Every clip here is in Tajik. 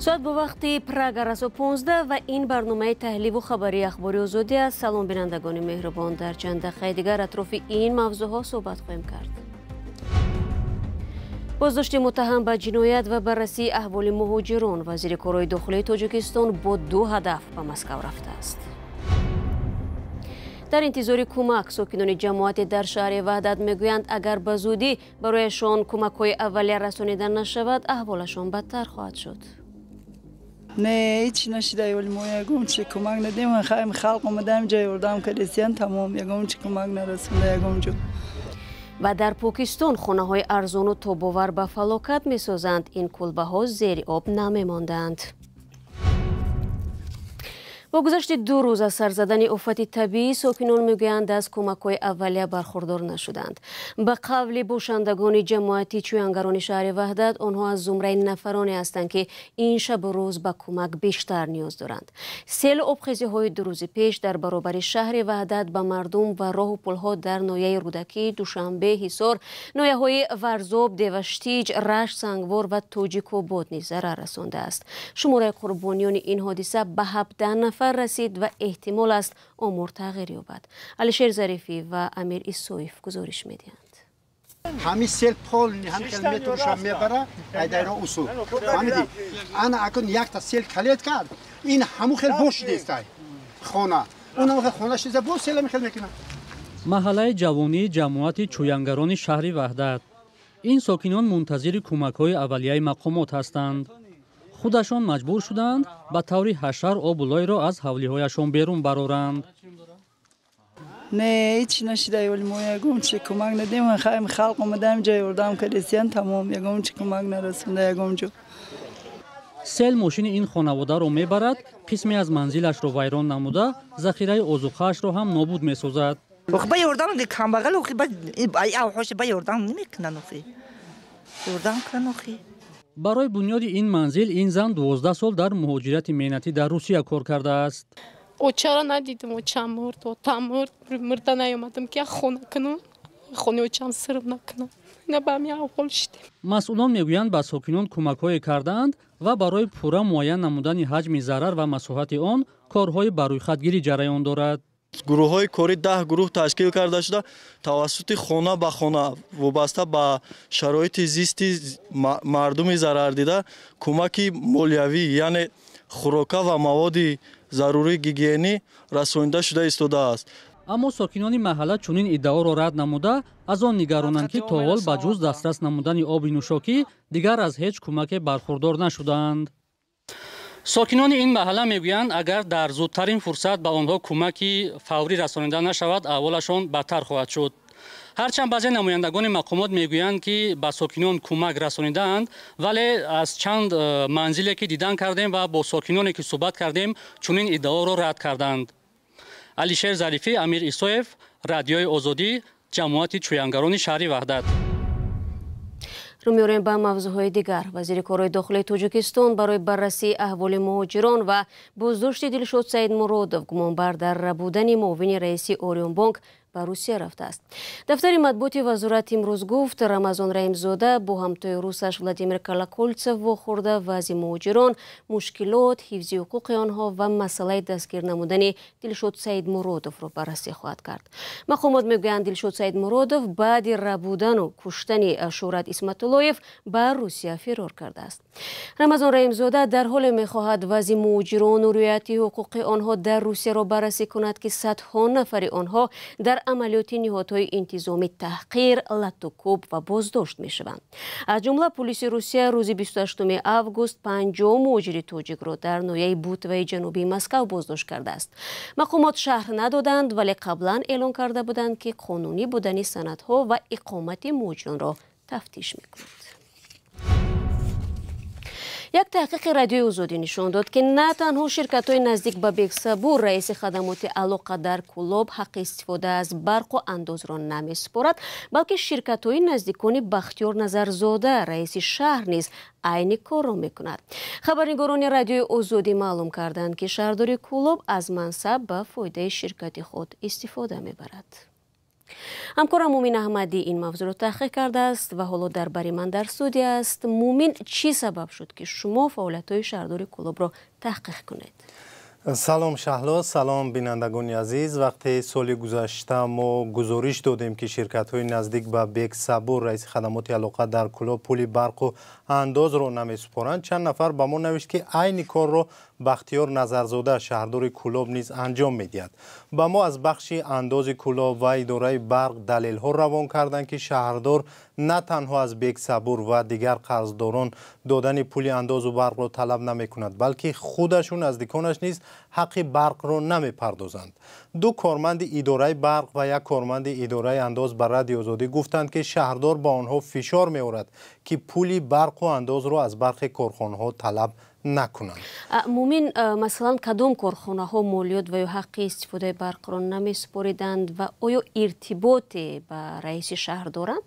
Соат бо вақти Прага расо 15 ва ин барномаи таҳливу хабарии Ахбори Озодӣ аст. Салом, бинандагони меҳрубон. Дар чанд дақиқаи дигар атрофи ин мавзӯъҳо суҳбат хоҳем кард. Боздошти муттаҳам ба ҷиноят ва баррасии аҳволи муҳоҷирон. Вазири корҳои дохилии Тоҷикистон бо ду ҳадаф ба Москав рафтааст. Дар интизори кӯмак сокинони ҷамоате дар шаҳри Ваҳдат мегӯянд, агар ба зудӣ барояшон кӯмакҳои аввалия расонида нашавад, аҳволашон бадтар хоҳад шуд. Не, ҳеч нашида, вале мо ягон чи кӯмак надем. Халқ омадаем, ҷа ёрдам кардесиян, тамом, ягон чи кӯмак нарасонда ягон ҷо. Ва дар Покистон хонаҳои арзону тобовар ба фалокат месозанд. Ин кулбаҳо зери об намемонданд. Бо гузашти 2 рӯз аз сарзадани офати табиӣ, сокинон мегӯянд, аз кӯмакҳои аввалия бархурдор нашуданд. Ба қавли бошандагони ҷамоати чӯянгарони шаҳри Ваҳдат, онҳо аз зумраи нафароне ҳастанд, ки ин шабу рӯз ба кӯмак бештар ниёз доранд. Селу обхезиҳои 2 рӯзи пеш дар баробари шаҳри Ваҳдат ба мардум ва роҳу пулҳо дар ноҳияи Рӯдакӣ, Душанбе, Ҳисор, ноҳияҳои Варзоб, Деваштиҷ, Рашт, Сангвор ва Тоҷикобод низ зарар расондааст. Шумораи қурбониёни ин ҳодиса ба 17 нафар расид ва эҳтимол аст, омор тағйир ёбад. Алишер Зарифӣ ва Амир Исоев гузориш медиҳанд. Ҳамин сел полный ҳам километрша мебара, айдайро усул фаҳмидӣ. Ана акун якта сел калет кард, ин ҳамун хел бош дестай хона, он хел хона шиза, боз сел хел мекунад. Маҳаллаи ҷавонии ҷамоати чӯянгарони шаҳри Ваҳдат. Ин сокинон мунтазири кӯмакҳои аввалияи мақомот ҳастанд. Худашон маҷбур шуданд, ба таври ҳашар обу лойро аз ҳавлиҳояшон берун бароранд. Не, ҳеч нашида, вале мо ягон чи кӯмак надем. Халқ омадаем, ҷа ёрдам кардесиян, тамом, ягон чи кӯмак нарасонда ягон ҷо. Сел мошини ин хонаводаро мебарад, қисме аз манзилашро вайрон намуда, захираи озуқаашро ҳам нобуд месозад. Ба ёрдам камбағал, ба ёрдам намекунанд, ёрдам кунанд охи. Барои бунёди ин манзил ин зан 12 сол дар муҳоҷирати меҳнатӣ дар Русия кор кардааст. Очара надидам, очам мурд, отам мурд, мурда наёмадам, ки як хона кунам, хонаи очам сирм накунам. Ина ба ҳамин аҳвол шидем. Масъулон мегӯянд, ба сокинон кӯмакҳое кардаанд ва барои пурра муайян намудани ҳаҷми зарар ва масоҳати он корҳои барӯйхатгирӣ ҷараён дорад. Гурӯҳҳои корӣ 10 гурӯҳ ташкил карда шуда, тавассути хона ба хона вобаста ба шароити зисти мардуми зарардида кӯмаки молиявӣ, яъне хӯрока ва маводи зарурии гигиенӣ расонида шуда истодааст. Аммо сокинони маҳалла чунин иддаоро рад намуда, аз он нигаронанд, ки то ҳол ба ҷуз дастрас намудани оби нӯшокӣ дигар аз ҳеҷ кӯмаке бархурдор нашудаанд. Сокинони ин маҳалла мегӯянд, агар дар зудтарин фурсат ба онҳо кӯмаки фаврӣ расонида нашавад, аҳволашон бадтар хоҳад шуд. Ҳарчанд баъзе намояндагони мақомот мегӯянд, ки ба сокинон кӯмак расонидаанд, вале аз чанд манзиле ки дидан кардем ва бо сокиноне ки суҳбат кардем, чунин иддаоро рад карданд. Алишер Зарифӣ, Амир Исоев, Радиои Озодӣ, ҷамоати чӯянгарони шаҳри Ваҳдат. Рӯ меорем ба мавзӯъҳои дигар. Вазири корҳои дохилии Тоҷикистон барои баррасии аҳволи муҳоҷирон ва боздошти Дилшод Саидмуродов, гумонбар дар рабудани муовини раиси Орионбонк, ба Русия рафтааст. Дафтари матбуоти вазорат имрӯз гуфт, Рамазон Раҳимзода бо ҳамтои русаш Владимир Колоколтсев вохӯрда, вазъи муҳоҷирон, мушкилот, ҳифзи ҳуқуқи онҳо ва масъалаи дастгир намудани Дилшод Саидмуродовро баррасӣ хоҳад кард. Мақомот мегӯянд, Дилшод Саидмуродов баъди рабудану куштани Шӯҳрат Исматуллоев ба Русия фирор кардааст. Рамазон Раҳимзода дар ҳоле мехоҳад вазъи муҳоҷирону риояти ҳуқуқи онҳо дар Русияро баррасӣ кунад, ки садҳо нафари онҳо дар амалиёти ниҳодҳои интизомӣ таҳқир, латтукӯб ва боздошт мешаванд. Аз ҷумла пулиси Русия рӯзи 28 август 50 муҳоҷири тоҷикро дар ноҳияи Бутоваи ҷанубии Москав боздошт кардааст. Мақомот шарҳ надоданд, вале қаблан эълон карда буданд, ки қонунӣ будани санадҳо ва иқомати муҳоҷиронро тафтиш мекунанд. Як таҳқиқи Радиои Озодӣ нишон дод, ки на танҳо ширкатҳои наздик ба Бексабур, раиси хадамоти алоқа дар Кӯлоб, ҳаққи истифода аз барқу андозро намесупорад, балки ширкатҳои наздикони Бахтиёр Назарзода, раиси шаҳр, низ айни корро мекунад. Хабарнигорони Радиои Озодӣ маълум карданд, ки шаҳрдори Кӯлоб аз мансаб ба фоидаи ширкати худ истифода мебарад. Ҳамкорам Мумин Аҳмадӣ ин мавзӯъро таҳқиқ кардааст ва ҳоло дар бари ман дар студия аст. Мумин, чӣ сабаб шуд, ки шумо фаъолиятҳои шаҳрдори Кӯлобро таҳқиқ кунед? Салом Шаҳло, салом бинандагони азиз. Вақте соли гузашта мо гузориш додем, ки ширкатҳои наздик ба Бек Сабур, раиси хадамоти алоқа дар Кӯлоб, пули барқу андозро намесупоранд, чанд нафар ба мо навишт, ки айни корро Бахтиёр Назарзода, шаҳрдори Кӯлоб, низ анҷом медиҳад. Ба мо аз бахши андози Кӯлоб ва идораи барқ далелҳо равон карданд, ки шаҳрдор на танҳо аз Бек Сабур ва дигар қарздорон додани пули андозу барқро талаб намекунад, балки худашу наздиконаш низ ҳаққи барқро намепардозанд. Ду корманди идораи барқ ва як корманди идораи андоз ба Радиои Озодӣ гуфтанд, ки шаҳрдор ба онҳо фишор меорад, ки пули барқу андозро аз бархе корхонаҳо талаб накунанд. Мумин, масалан, кадом корхонаҳо молиёт ва ё ҳаққи истифодаи барқро намесупориданд ва оё иртиботе ба раиси шаҳр доранд?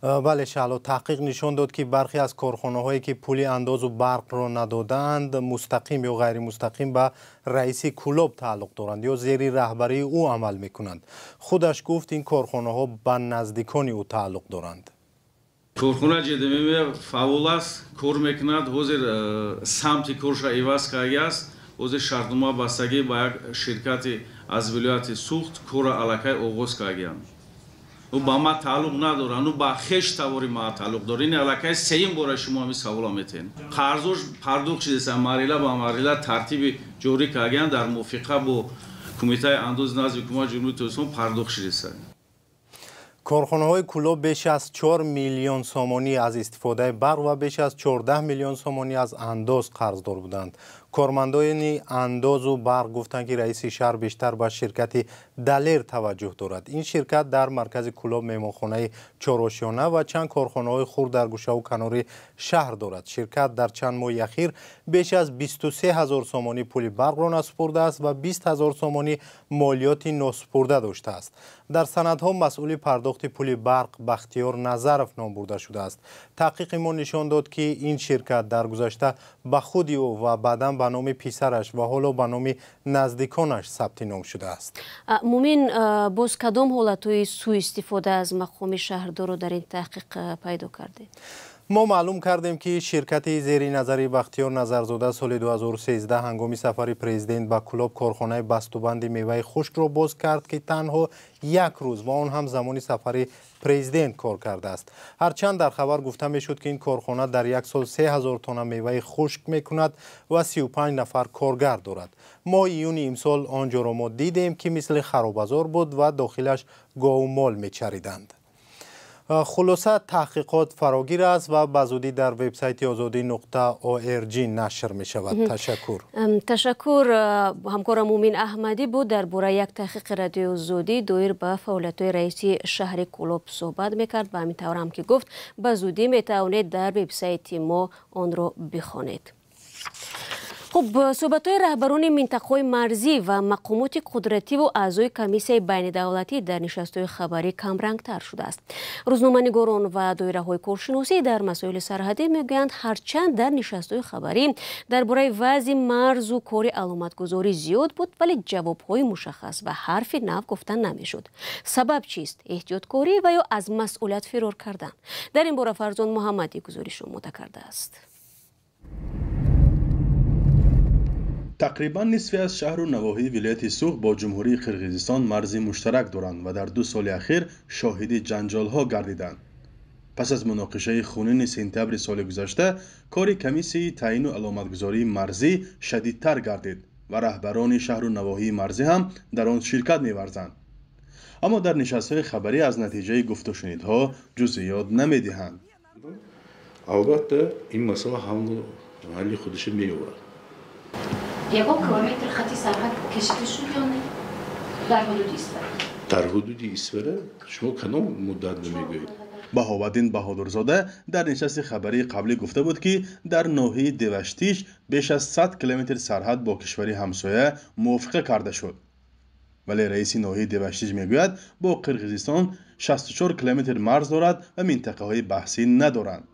Бале Шаҳло, таҳқиқ нишон дод, ки бархе аз корхонаҳое, ки пули андозу барқро надодаанд, мустақим ё ғайримустақим ба раиси Кӯлоб тааллуқ доранд ё зери раҳбарии ӯ амал мекунанд. Худаш гуфт, ин корхонаҳо ба наздикони ӯ тааллуқ доранд. Корхона ЖДМ фаъол аст, кор мекунад, ҳозир самти корша иваз кардааст. Ҳозир шартнома бастагӣ ба як ширкати аз вилояти Суғд корро аллакай оғоз кардагианд. Ӯ ба ма тааллуқ надорад, ӯ ба хеш тавори ма тааллуқ дорад. Ин аллакай сеюм бора шумо ҳамин савола метиҳед. Қарзош пардохт шудааст, марҳила ба марҳила тартиби ҷорӣ кардагианд, дар мувофиқа бо Кумитаи андози назди Ҳукумати Ҷумҳурии Тоҷикистон пардохт шудааст. Корхонаҳои Кӯлоб беш аз 4 миллион сомонӣ аз истифодаи барқ ва беш аз 14 миллион сомонӣ аз андоз қарздор буданд. Кормандони андозу барқ гуфтанд, ки раиси шаҳр бештар ба ширкати Далер таваҷҷӯҳ дорад. Ин ширкат дар маркази Кӯлоб меҳмонхонаи чорошиёна ва чанд корхонаҳои хурд дар гӯшаву канори шаҳр дорад. Ширкат дар чанд моҳи ахир беш аз 23 ҳазор сомонӣ пули барқро насупурдааст ва 20 ҳазор сомонӣ молиёти носупурда доштааст. Дар санадҳо масъули пардохти пули барқ Бахтиёр Назаров ном бурда шудааст. Таҳқиқи мо нишон дод, ки ин ширкат дар гузашта ба худи ӯ ва баъдан ба номи писараш ва ҳоло ба номи наздиконаш сабти ном шудааст. Мумин, боз кадом ҳолатҳои сӯистифода аз мақоми шаҳрдорро дар ин таҳқиқ пайдо кардед? Мо маълум кардем, ки ширкати зери назари Бахтиёр Назарзода соли 2013 ҳангоми сафари президент ба Кӯлоб корхонаи бастубанди меваи хушкро боз кард, ки танҳо як рӯз ва он ҳам замони сафари президент кор кардааст. Ҳарчанд дар хабар гуфта мешуд, ки ин корхона дар як сол 3000 тонна меваи хушк мекунад ва 35 нафар коргар дорад. Моҳи июни имсол он ҷоро мо дидем, ки мисли харобазор буд ва дохилаш гову мол мечариданд. Хулоса, таҳқиқот фарогир аст ва ба зудӣ дар вебсайти озодӣ.org нашр мешавад. Ташаккур. Ташаккур. Ҳамкорам Мумин Аҳмадӣ буд, дар бораи як таҳқиқи Радиои Озодӣ доир ба фаъолиятҳои раиси шаҳри Кӯлоб суҳбат мекард ва ҳамин тавр ҳам ки гуфт, ба зудӣ метавонед дар вебсайти мо онро бихонед. Хуб, суҳбатҳои раҳбарони минтақаҳои марзӣ ва мақомоти қудративу аъзои комиссияи байнидавлатӣ дар нишастҳои хабарӣ камрангтар шудааст. Рӯзноманигорон ва доираҳои коршиносӣ дар масоили сарҳадӣ мегӯянд, ҳарчанд дар нишастҳои хабарӣ дар бораи вазъи марзу кори аломатгузорӣ зиёд буд, вале ҷавобҳои мушаххас ва ҳарфи нав гуфта намешуд. Сабаб чист? Эҳтиёткорӣ ва ё аз масъулият фирор кардан? Дар ин бора Фарзон Муҳаммадӣ гузориш омода кардааст. Тақрибан нисфи аз шаҳру навоҳии вилояти Суғд бо ҷумҳурии Қирғизистон марзи муштарак доранд ва дар 2 соли ахир шоҳиди ҷанҷолҳо гардиданд. Пас аз муноқишаи хунини сентябри соли гузашта, кори комиссияи таъину аломатгузории марзӣ шадидтар гардид ва раҳбарони шаҳру навоҳии марзӣ ҳам дар он ширкат меварзанд. Аммо дар нишастҳои хабарӣ аз натиҷаи гуфтушунидҳо ҷузъиёт намедиҳанд. Албатта, ин масъала ҳалли худашро меёбад. Ягон километр хати сарҳад кашида шуд ё не? Дар ҳудуди Исфара. Дар ҳудуди Исфара шумо кадом муддат мегӯед? Баҳоваддин Баҳодурзода дар нишасти хабарии қаблӣ гуфта буд, ки дар ноҳияи Деваштиш беш аз 100 километр сарҳад бо кишвари ҳамсоя мувофиқа карда шуд. Вале раиси ноҳияи Деваштиш мегӯяд, бо Қирғизистон 64 километр марз дорад ва минтақаҳои баҳсӣ надоранд.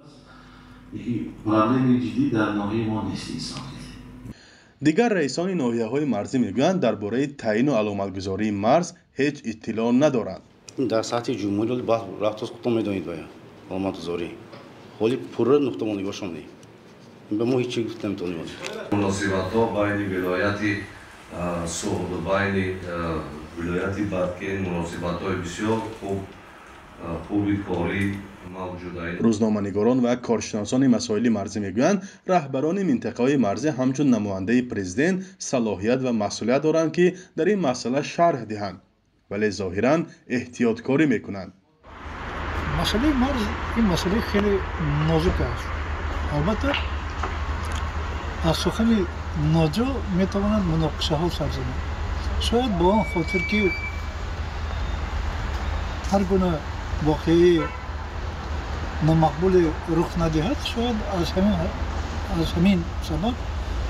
Проблеми ҷиддӣ дар ноҳияи мо нест инсон. Дигар раисони ноҳияҳои марзӣ мегӯянд, дар бораи таъину аломатгузории марз ҳеҷ иттилоъ надоранд. Дар сатҳи ҷумҳурӣ рафтоз худтон медонед, бая ҳолматгузорӣ ҳоли пурра нуқтамонигошон не, ба мо ҳеҷ чӣ гуфта наметавонем. Муносибатҳо байни вилояти Суғд, байни вилояти Баткен муносибатҳои бисёр хуби корӣ. Рӯзноманигорон ва коршиносони масоили марзӣ мегӯянд, раҳбарони минтақаҳои марзӣ ҳамчун намояндаи президент салоҳият ва масъулият доранд, ки дар ин масъала шарҳ диҳанд, вале зоҳиран эҳтиёткорӣ мекунанд. Масъалаи марз ин масъалаи хеле нозук аст. Албатта, аз сухани ноҷо метавонанд муноқишаҳо сар зананд. Шояд бо он хотир, ки ҳар гуна воқеаи номақбуле рух надиҳад, шояд аз ҳамин сабаб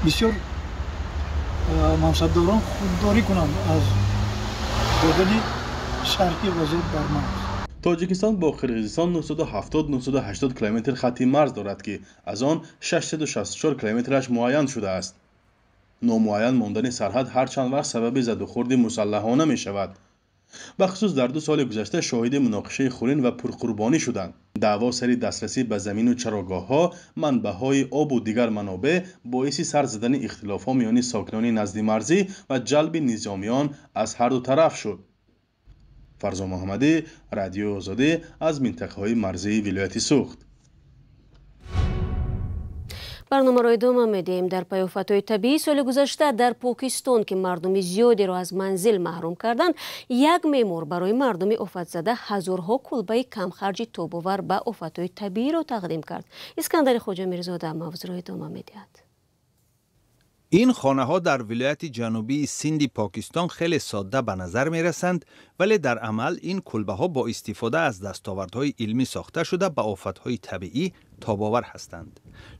бисёр мансабдорон худдорӣ кунанд аз додани шарҳи вазъият дар марз. Тоҷикистон бо Қирғизистон 970-980 километр хатти марз дорад, ки аз он 664 километраш муайян шудааст. Номуайян мондани сарҳад ҳар чанд вақт сабаби задухӯрди мусаллаҳона мешавад. Бахусус дар 2 соли гузашта шоҳиди муноқишаи хунин ва пурқурбонӣ шуданд. Даъво сари дастрасӣ ба замину чарогоҳҳо, манбаъҳои обу дигар манобеъ боиси сар задани ихтилофҳо миёни сокинони наздимарзӣ ва ҷалби низомиён аз ҳарду тараф шуд. Фарзон Муҳаммадӣ, Радиои Озодӣ, аз минтақаҳои марзии вилояти Суғд. Барномаро идома медиҳем. Дар пайи офатҳои табиӣ соли гузашта дар Покистон, ки мардуми зиёдеро аз манзил маҳрум карданд, як меъмор барои мардуми офатзада ҳазорҳо кулбаи камхарҷи тобовар ба офатҳои табииро тақдим кард. Искандари Хоҷамирзода мавзӯъро идома медиҳад. Ин хонаҳо дар вилояти ҷанубии Синди Покистон хеле содда ба назар мерасанд, вале дар амал ин кулбаҳо бо истифода аз дастовардҳои илмӣ сохта шуда ба офатҳои табиӣ тобовар ҳастанд.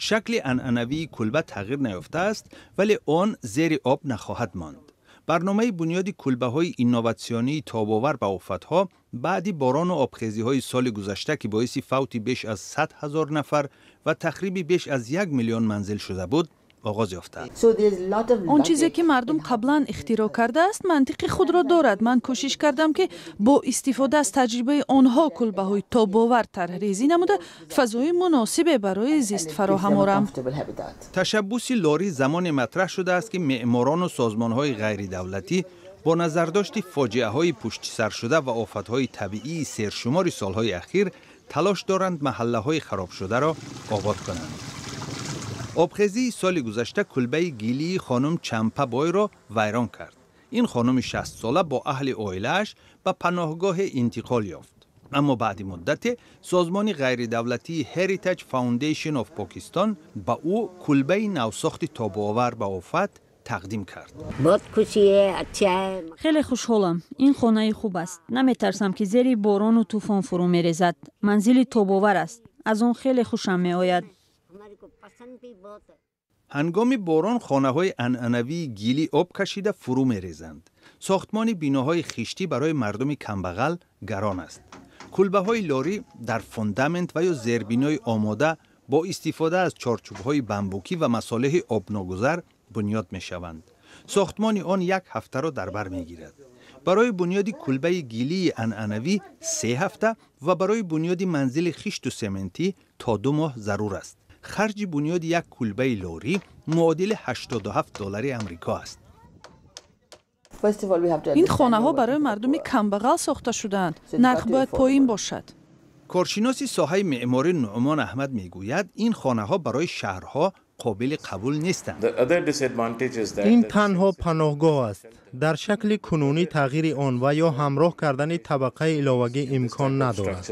Шакли анъанавии кулба тағйир наёфтааст, вале он зери об нахоҳад монд. Барномаи бунёди кулбаҳои инноватсионии тобовар ба офатҳо баъди борону обхезиҳои соли гузашта, ки боиси фавти беш аз 100 ҳазор нафар ва тахриби беш аз 1 миллион манзил шуда буд, оғоз ёфтааст. Он чизе ки мардум қаблан ихтироъ кардааст, мантиқи худро дорад. Ман кӯшиш кардам, ки бо истифода аз таҷрибаи онҳо кулбаҳои тобовар тарҳрезӣ намуда, фазои муносибе барои зист фароҳам орам. Ташаббуси Лорӣ замоне матраҳ шудааст, ки меъморону созмонҳои ғайридавлатӣ бо назардошти фоҷиаҳои пуштисаршуда ва офатҳои табиии сершумори солҳои ахир талош доранд маҳаллаҳои харобшударо обод кунанд. Обхезии соли гузашта кулбаи гилии хонум Чампабойро вайрон кард. Ин хонуми 60-сола бо аҳли оилааш ба паноҳгоҳе интиқол ёфт. Аммо баъди муддате созмони ғайридавлатии Heritage Foundation of Pakistan ба ӯ кулбаи навсохти тобовар ба офат тақдим кард. Хеле хушҳолам. Ин хонаи хуб аст. Наметарсам, ки зери борону тӯфон фурӯ мерезад. Манзили тобовар аст. Аз он хеле хушам меояд. Ҳангоми борон хонаҳои анъанавии гилӣ об кашида фурӯ мерезанд. Сохтмони биноҳои хиштӣ барои мардуми камбағал гарон аст. Кулбаҳои Лорӣ дар фундамент ва ё зербинои омода бо истифода аз чорчӯбҳои бамбукӣ ва масолеҳи обногузар бунёд мешаванд. Сохтмони он як ҳафтаро дар бар мегирад. Барои бунёди кулбаи гилии анъанавӣ 3 ҳафта ва барои бунёди манзили хишту сементӣ то 2 моҳ зарур аст. Харҷи бунёди як кулбаи лорӣ муодили 87 доллари Амрико аст. Ин хонаҳо барои мардуми камбағал сохта шудаанд. Нарх бояд поин бошад. Коршиноси соҳаи меъморӣ Нуъмон Аҳмад мегӯяд, ин хонаҳо барои шаҳрҳо қобили қабул нестанд. Ин танҳо паноҳгоҳ аст. Дар шакли кунунӣ тағйири он ва ё ҳамроҳ кардани табақаи иловагӣ имкон надорад.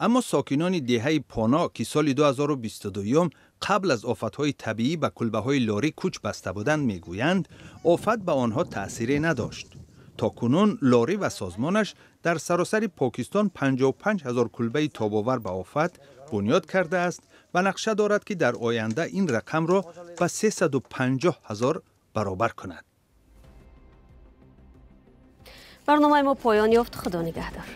Аммо сокинони деҳаи Поно, ки соли 2022 қабл аз офатҳои табиӣ ба кулбаҳои лорӣ кӯч баста буданд, мегӯянд, офат ба онҳо таъсире надошт. То кунун Лорӣ ва созмонаш дар саросари Покистон 55 ҳазор кулбаи тобовар ба офат бунёд кардааст ва нақша дорад, ки дар оянда ин рақамро ба 350 ҳазор баробар кунад. Барномаи мо поён ёфт. Худо нигаҳдор.